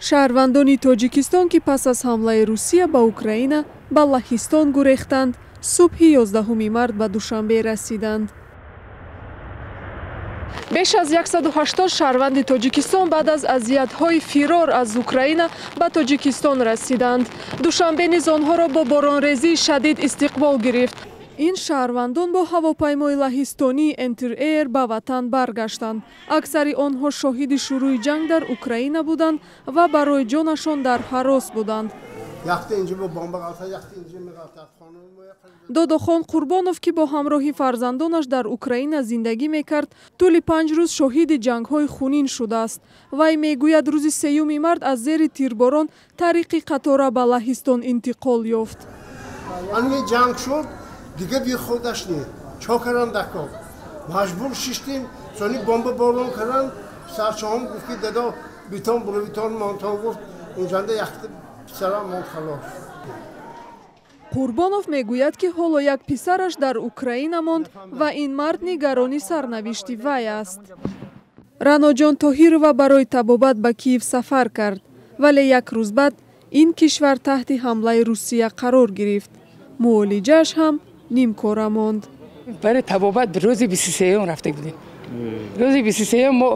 Шаҳрвандони Тоҷикистон, ки пас аз ҳамлаи Русия ба Украина ба Лаҳистон гурехтанд, субҳи 11 март ба Душанбе расиданд. Беш аз 180 шаҳрванди Тоҷикистон баъд аз азиятҳои фирор аз Украина ба Тоҷикистон расиданд. Душанбе низ онҳоро бо боронрезии шадид истиқбол гирифт. Ин шаҳрвандон бо ҳавопаймои лаҳистонии Enter Air ба ватан баргаштанд. Аксари онҳо шоҳиди шурӯи ҷанг дар Украина буданд ва барои ҷонашон дар ҳарос буданд. Додохон Қурбонов, ки бо ҳамроҳи фарзандонаш дар Украина зиндагӣ мекард, тӯли 5 рӯз шоҳиди ҷангҳои хунин шудааст. Вай мегӯяд, рӯзи 3 март аз зери тирборон тариқи қатора ба Лаҳистон интиқол ёфт. Ҷанг шуд, дига би худаш не, чо кардан дакор, маҷбур шиштем. Сони бомба борон кардан. Писарчаҳом гуфт, ки дадо, битон буровитон монтон. Гуфт, унҷанда якта писарам монд, халос. Қурбонов мегӯяд, ки ҳоло як писараш дар Украина монд ва ин мард нигарони сарнавишти вай аст. Раноҷон Тоҳирова барои табобат ба Киев сафар кард, вале як рӯз баъд ин кишвар таҳти ҳамлаи Русия қарор гирифт. Муолиҷааш ҳам нимкора монд. Барои табобат рӯзи 23-юм рафта будем. Рӯзи 23-юм мо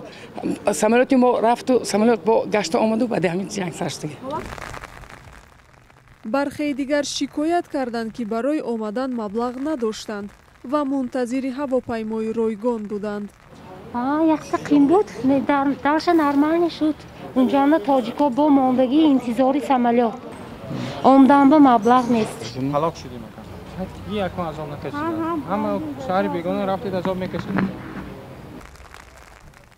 самолёти мо рафту самолёт бо гашта омаду, баъди ҳамин ҷанг сар шуд. Бархеи дигар шикоят карданд, ки барои омадан маблағ надоштанд ва мунтазири ҳавопаймои ройгон буданд. Якта қин буд, дальше нормально шуд. Унҷанда тоҷико бо мондагӣ, интизори самолёт. Омдан ба маблағ нест. Ҳалок шудем. Якон азоб накашидам. Ҳама шаҳри бегона рафтед, азоб мекашид.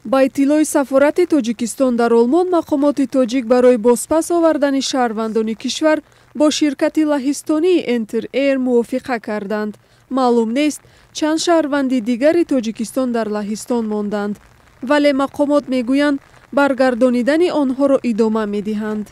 Ба иттилои сафорати Тоҷикистон дар Олмон, мақомоти тоҷик барои бозпас овардани шаҳрвандони кишвар бо ширкати лаҳистонии Enter Air мувофиқа карданд. Маълум нест, чанд шаҳрванди дигари Тоҷикистон дар Лаҳистон монданд, вале мақомот мегӯянд, баргардонидани онҳоро идома медиҳанд.